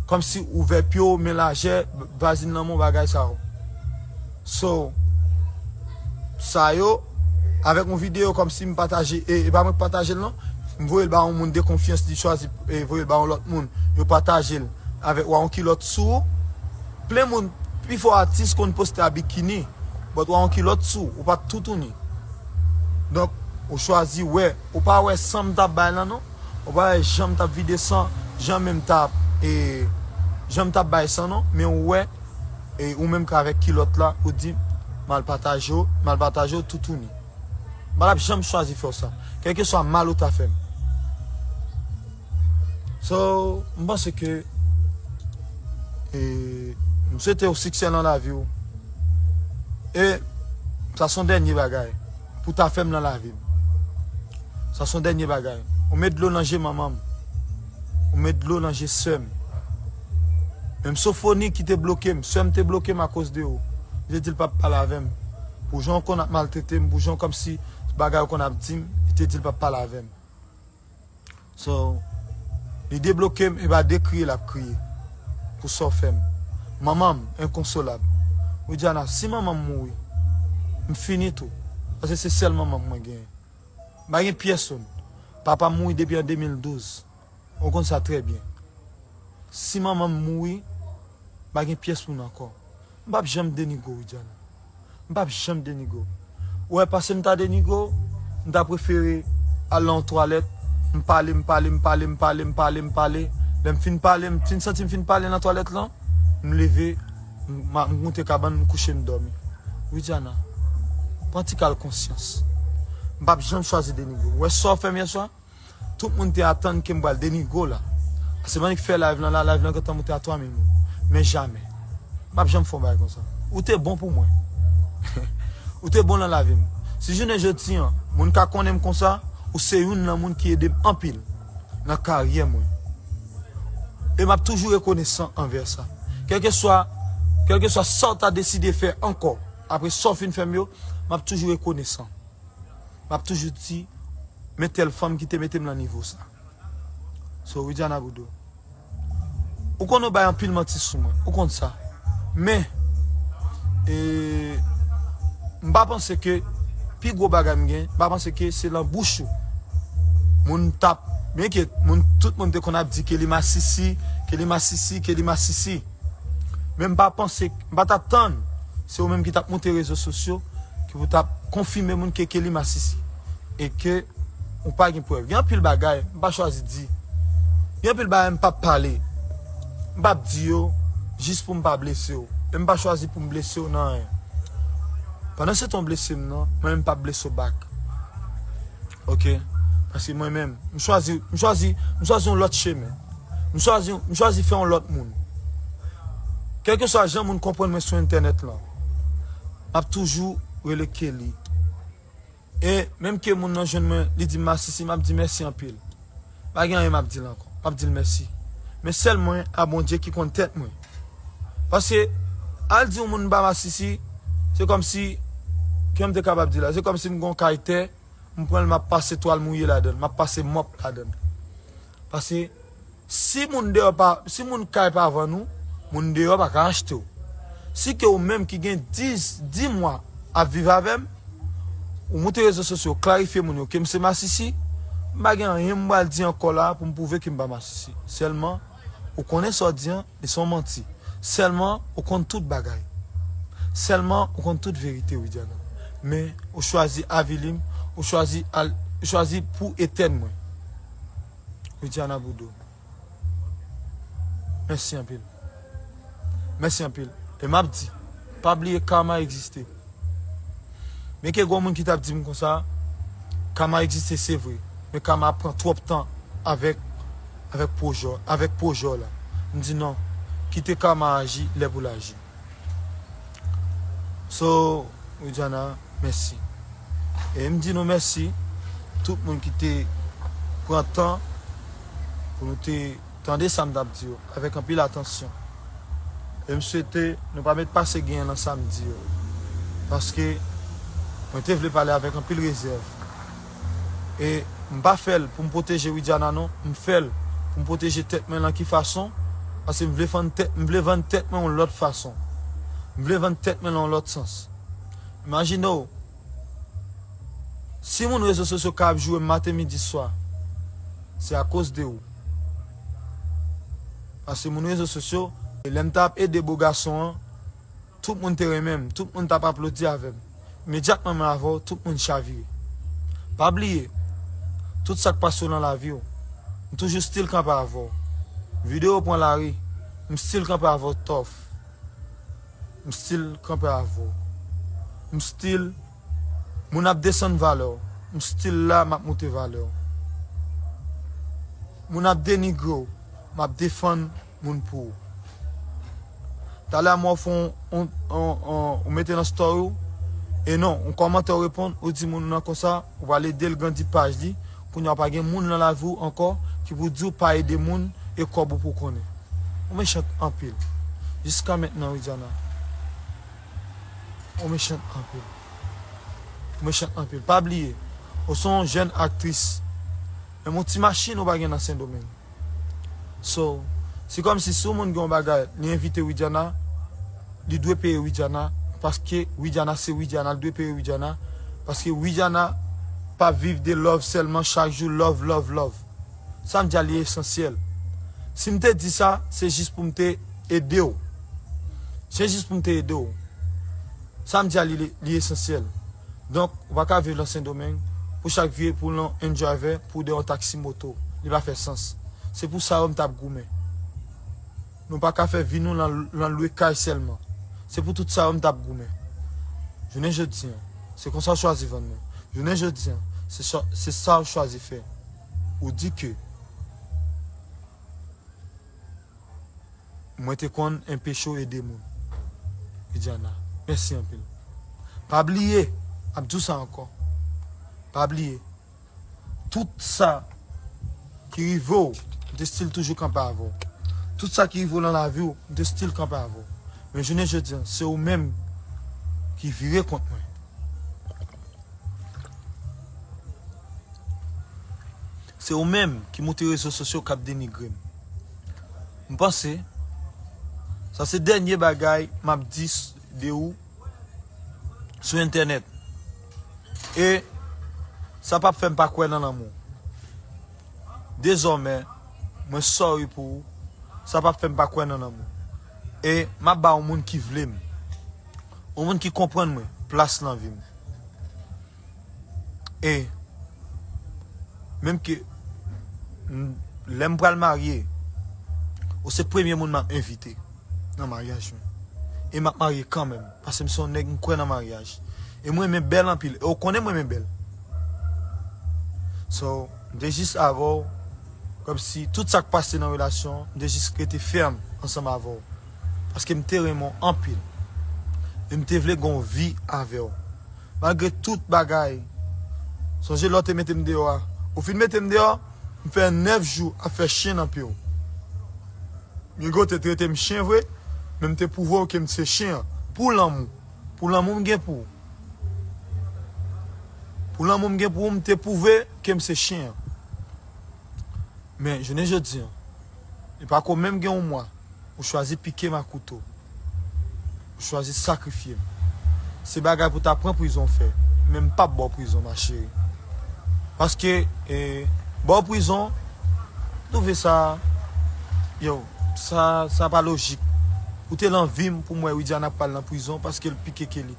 Kòmsi ou ouvè pye w, men lajè, vazin nan men w, bagay sa yo. So, sa yo, avèk yon videyo kòmsi m pataje, e, e pa mwen k pataje l non, m voye l ba yon moun de konfyans, li chwazi, e, voye l ba yon lòt moun, yo pataje l avèk, w a yon kilòt sou ou. Plen moun, pifò atis konn poste a bikini, but w a yon kilòt sou ou, ou pa t toutouni. Donk, ou chwazi wè, ou pa wè san m t ap bay lan non, ou pa wè jan m t ap vide san, jan men m t ap, e, jan m t ap bay san non, men ou wè, e, ou menm k avèk kilòt la, ou di, "M al pataje w, m al pataje w toutouni." M pa t ap janm chwazi fè w sa, kèlkeswa mal ou ta fè m. So, m panse ke, e, m swete w siksè nan lavi w. E sa se yon dènye bagay pou ta fè m nan lavi m. Sa se yon dènye bagay. Ou met dlo nan je manman m. Ou met dlo nan je sè m. Menm Sofoni ki te bloke m, sè m te bloke m akoz de ou. Li te di l p ap pale avè m. Pou jan w konn ap maltrete m, pou jan kòmsi bagay ou konn ap di m, li te di l p ap pale avè m. So, li debloke m, e pa de kriye l ap kriye pou sa w fè m. Manman m, enkonsolab. Widiana, si manman m mouri, m fini tou. Paske se sèl manman m mwen genyen. M pa gen pyès moun. Papa m mouri depi an de mil douz. Ou konn sa trè byen. Si manman m mouri, m pa gen pyès moun ankò. M p ap janm denigre w, Widiana. M p ap janm denigre w. Ou wè, pase m ta denigre w, m ta prefere al nan yon twalèt, m pale, m pale, m pale, m pale, m pale, m pale. Lè m fin pale, m fin santi m fin pale nan twalèt lan, m leve, m, m moute kabann, m kouche, m dòmi. Widiana, pran ti kal konsyans. M p ap janm chwazi denigre w. Ou wè sa w fè m yè swa? Tout moun te atann ke m pral denigre w la. Paske m annik fè live lan la, live lan gentan moute a twa mil moun. Men jamè. M p ap janm fè yon bagay konsa. Ou te bon pou mwen. Ou te bon nan lavi m. Si jounen jodi an, moun ka konnen m konsa, ou se youn nan moun ki ede m anpil nan karyè mwen. E m ap toujou rekonesan anvè sa. Kèlkeswa, kèlkeswa sa w ta deside fè ankò, apre sa w fin fè m yo, m ap toujou rekonesan. M ap toujou di, men tèl fanm ki te mete m nan nivo sa. So, Widiana Boudou, ou konn ou bay anpil manti sou mwen, ou konn sa. Men, e, m pa panse ke pi gwo bagay m gen, m pa panse ke se lan bouch ou. Moun t ap, byenke moun, tout moun te konn ap di ke li masisi, ke li masisi, ke li masisi. Men m pa panse, m pa t atann se ou menm ki t ap moute rezo sosyo, ki pou t ap konfime moun ke Kelly masisi. E ke ou pa gen prèv. Gen anpil bagay, m pa chwazi di. Gen anpil bagay, m p ap pale. M p ap di yo, jis pou m pa blese w. E m pa chwazi pou m blese w nan anyen. Pandan se tan w blese m nan, mwen menm m p ap blese w back. Ok? Paske mwen menm, m chwazi, m chwazi, m chwazi yon lòt chemen. M chwazi, m chwazi fè yon lòt moun. Kèlkeswa jan moun konprann mwen sou entènèt lan, m ap toujou rele Kelly. E menm ke moun nan jwenn mwen, li di m masisi, m ap di mèsi anpil. Pa gen anyen m ap di l ankò. M ap di l mèsi. Men sèl mwen a Bondye ki konn tèt mwen. Paske al di yon moun m pa masisi, se kòmsi, kòman m te kapab di la, se kòmsi m gen yon kay tè, m pran l, m ap pase twal mouye ladan l, m ap pase mòp ladan l. Paske si moun deyò pa, si moun kay pa vann ou, moun deyò pa ka achte w. Si ke ou menm ki gen dis, dis mwa ap viv avè m, ou moute rezo sosyo, klarifye moun yo ke m se masisi, m pa gen anyen m pral di ankò la pou m pwouve ke m pa masisi. Sèlman, ou konnen sa w di an, li se yon manti. Sèlman, ou konn tout bagay. Sèlman, ou konn tout verite, Widiana. Men, ou chwazi avili m, ou chwazi al, ou chwazi pou etèn mwen. Widiana Boudreau. Mèsi anpil. Mèsi anpil. E m ap di, pa bliye karma egziste. Byenke gen moun ki t ap di m konsa, karma egziste, se vre. Men karma ap pran twòp tan avèk, avèk pwojè, avèk pwojè w la. M di non, kite karma aji lè pou l aji. So, Widiana, mèsi. E m di nou mèsi, tout moun ki te pran tan pou nou te tande sa m t ap di yo avèk anpil atansyon. E m swete nou pa met pase genyen nan sa m di yo. Paske mwen te vle pale avèk anpil rezèv. E m pa fè l pou m pwoteje Widiana non, m fè l pou m pwoteje tèt mwen. Lan ki fason? Paske m vle vann tèt, m vle vann tèt mwen yon lòt fason. M vle vann tèt mwen lan yon lòt sans. Imajine w, si moun rezo sosyo ka ap joure m maten, midi, swa, se akoz de ou. Paske moun rezo sosyo, e lè m t ap ede bo gason an, tout moun te renmen m, tout moun t ap aplodi avè m. Imedyatman mwen avè w, tout moun chavire. Pa bliye, tout sa k pase w lan lavi w, m toujou still kanpe avè w. Videyo pran lari, m still kanpe avè w tòf. M still kanpe avè w. M still, moun ap desann valè w, m still la, m ap moute valè w. Moun ap denigre w, m ap defann moun pou ou. Talè a m wè w fè yon, yon, yon, yon, ou mete nan story w, e non, yon kòmantè w reponn, ou di moun nan konsa, ou pral ede l grandi paj li, kounye a pa gen moun nan lavi w ankò ki pou di w pa ede moun e kòb ou pou konnen. Ou mechan anpil. Jiska mentnan, Widiana, ou mechan anpil. Ou mechan anpil. Pa bliye, ou se yon jèn aktris. Menm yon ti machin ou pa gen nan Sendomeng. So, se kòmsi si yon moun gen yon bagay, li envite Widiana, li dwe peye Widiana, paske Widiana se Widiana, li dwe peye Widiana, paske Widiana pa viv de love sèlman, chak jou love, love, love. Sa m di a li esansyèl. Si m te di sa, se jis pou m te ede w. Se jis pou m te ede w. Sa m di a li, li esansyèl. Donk, ou pa ka viv lan Sendomeng pou chak vye pou lan enjoy avè pou de yon taksi moto. Li pa fè sans. Se pou sa yo m t ap goumen. Nou pa ka fè vi nou lan, lan lwe kay sèlman. Se pou tout sa yo m t ap goumen. Jounen jodi an, se konsa w chwazi vann mwen. Jounen jodi an, se sa, se sa w chwazi fè. Ou di ke mwen te konn enpeche w ede moun. Widiana, mèsi anpil. Pa bliye, m ap di w sa ankò. Pa bliye, tout sa ki rive w, m te still toujou kanpe avè w. Tout sa ki rive w lan lavi w, m te still kanpe avè w. Men jounen jodi an, se ou menm ki vire kont mwen. Se ou menm ki moute rezo sosyo k ap denigre m. M panse, sa se dènye bagay m ap di s-, de ou sou entènèt. E sa p ap fè m pa kwè nan lanmou. Dezòmè, mwen sorry pou ou. Sa p ap fè m pa kwè nan lanmou. E m ap ba yon moun ki vle m. Yon moun ki konprann mwen, plas lan vi m. E menm ke m, lè m pral marye, ou se premye moun m ap envite nan maryaj mwen. E m ap marye kanmenm, paske m se yon nèg m kwè nan maryaj. E m renmen bèl anpil, e ou konnen m renmen bèl. So, m te jis avè w, kòmsi tout sa k pase nan relasyon an, m te jis rete fèm ansanm avè w. Paske m te renmen w anpil. E m te vle gen yon vi avè w. Malgre tout bagay. Sonje lè w te mete m deyò a. Ou fin mete m deyò, m fè nèf jou ap fè chen nan pye w. Migo te trete m chen vre, men m te pwouve w ke m se chen an. Pou lanmou. Pou lanmou m gen pou ou. Pou lanmou m gen pou ou, m te pwouve ke m se chen an. Men, jounen jodi an, li pako menm gen yon mwa, ou chwazi pike m ak kouto. Ou chwazi sakrifye m. Se bagay pou ta pran prizon fè. Men m p ap ba w prizon, ma chérie. Paske, e, ba w prizon, m twouve sa, yo, sa, sa pa lojik. Ou te lan vi m pou m wè Widiana pral nan prizon paske l pike Kelly.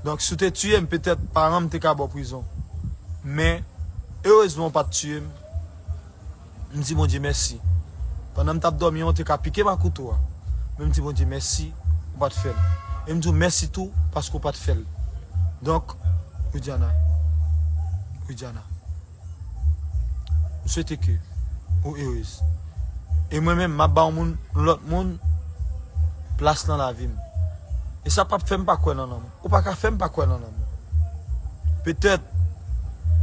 Donk, si w te tiye m, petèt paran m te ka ba w prizon. Men, erezman, w pa t tiye m. M di Bondye mèsi. Pandan m t ap dòmi an, ou te ka pike m ak kouto a. Men m di Bondye mèsi, ou pa t fè l. E m di w mèsi tou, paske ou pa t fè l. Donk, Widiana, Widiana, m swete ke ou erez. E mwen menm, m ap ba yon moun, yon lòt moun, plas nan lavi m. E sa p ap fè m pa kwè nan lanmou. Ou pa ka fè m pa kwè nan lanmou. Petèt,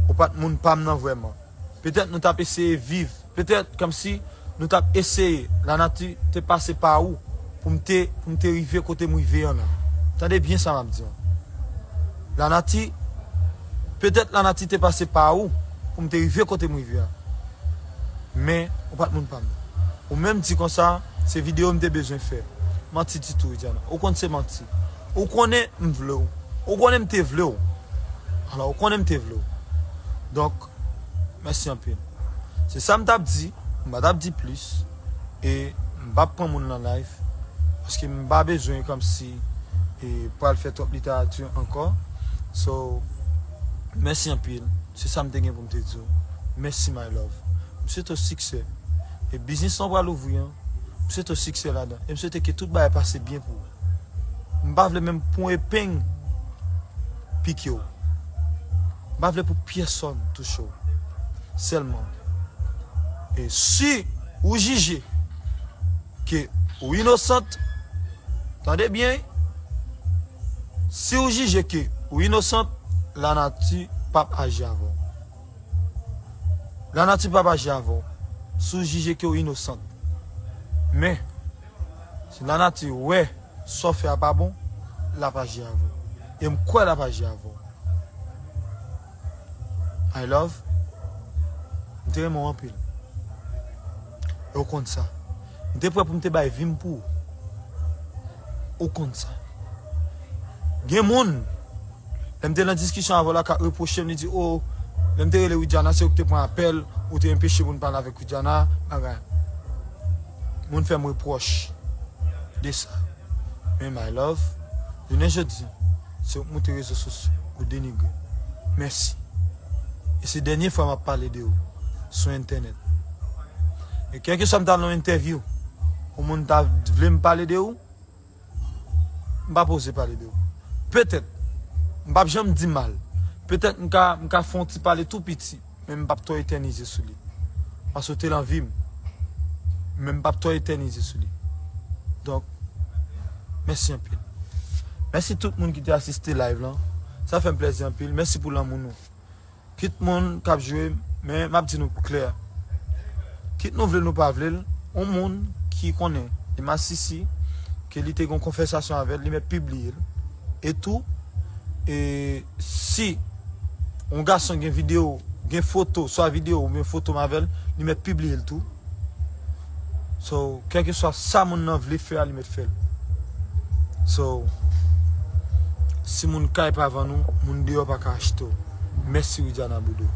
ou pa t moun pa m nan vrèman. Petèt nou t ap eseye viv. Petèt kòmsi nou t ap eseye. Lanati te pase pa ou pou m te, pou m te rive kote m rive an la. Tande byen sa m ap di an. Lanati, petèt lanati te pase pa ou pou m te rive kote m rive an. Men, ou pa t moun pa m. Ou menm di konsa, se videyo m te bezwen fè. Manti ti tou, Widiana. Ou konn se manti. Ou konnen m vle w. Ou konnen m te vle w. Alò, ou konnen m te vle w. Donk, mèsi anpil. Se sa m t ap di. M pa t ap di plis. E m p ap pran moun nan live. Paske m pa bezwen kòmsi e pral fè twòp literati ankò. So, mèsi anpil. Se sa m te gen pou m te di w. Mèsi, my love. M swete w siksè. E biznis lan w pral ouvri an, m swete w siksè ladan. E m swete ke tout bagay pase byen pou ou. M pa vle menm pou yon epeng pike w. M pa vle pou pyèsonn touche w. Sèlman, e si ou jije ke ou inosant, tande byen, si ou jije ke ou inosant, lanati p ap aji avè w. Lanati p ap aji avè w si w jije ke w inosant. Men, si lanati wè sa w fè a pa bon, l ap aji avè w. E m kwè l ap aji avè w. My love, m te renmen w anpil. E w konn sa. M te prè pou m te bay vi m pou ou. Ou konn sa. Gen moun, lè m te nan diskisyon avè w la, k ap repwoche m, li di, o, lè m te rele Widiana, se ou ki te pran apèl, ou te enpeche pou n pale avèk Widiana, bagay. Moun fè m repwòch de sa. Men my love, jounen jodi, se ou k moute rezo sosyo, ou denigre. Mèsi. E se dènye fwa m ap pale de ou sou entènèt. E kèlkeswa m ta nan yon entèvyou, yon moun ta vle m pale de ou, m p ap oze pale de ou. Petèt, m p ap janm di mal. Petèt, m ka, m ka fè yon ti pale tou piti, men m p ap twò etènize sou li. Paske w te nan vi m, men m p ap twò etènize sou li. Donk, mèsi anpil. Mèsi tout moun ki te asiste live lan. Sa fè m plèzi anpil. Mèsi pou lanmou nou. Kit moun k ap jwe, men m ap di nou klè. Kit nou vle l, nou pa vle l, yon moun ki konnen li masisi, ke li te gen yon konvèsasyon avè l, li mèt pibliye l. E tou, e si yon gason gen videyo, gen foto, swa videyo oubyen foto m avè l, li mèt pibliye l tou. So, kèlkeswa sa moun nan vle fè a, li mèt fè l. So, si moun kay pa vann ou, moun deyò pa ka achte w. Mèsi Widiana Boudou.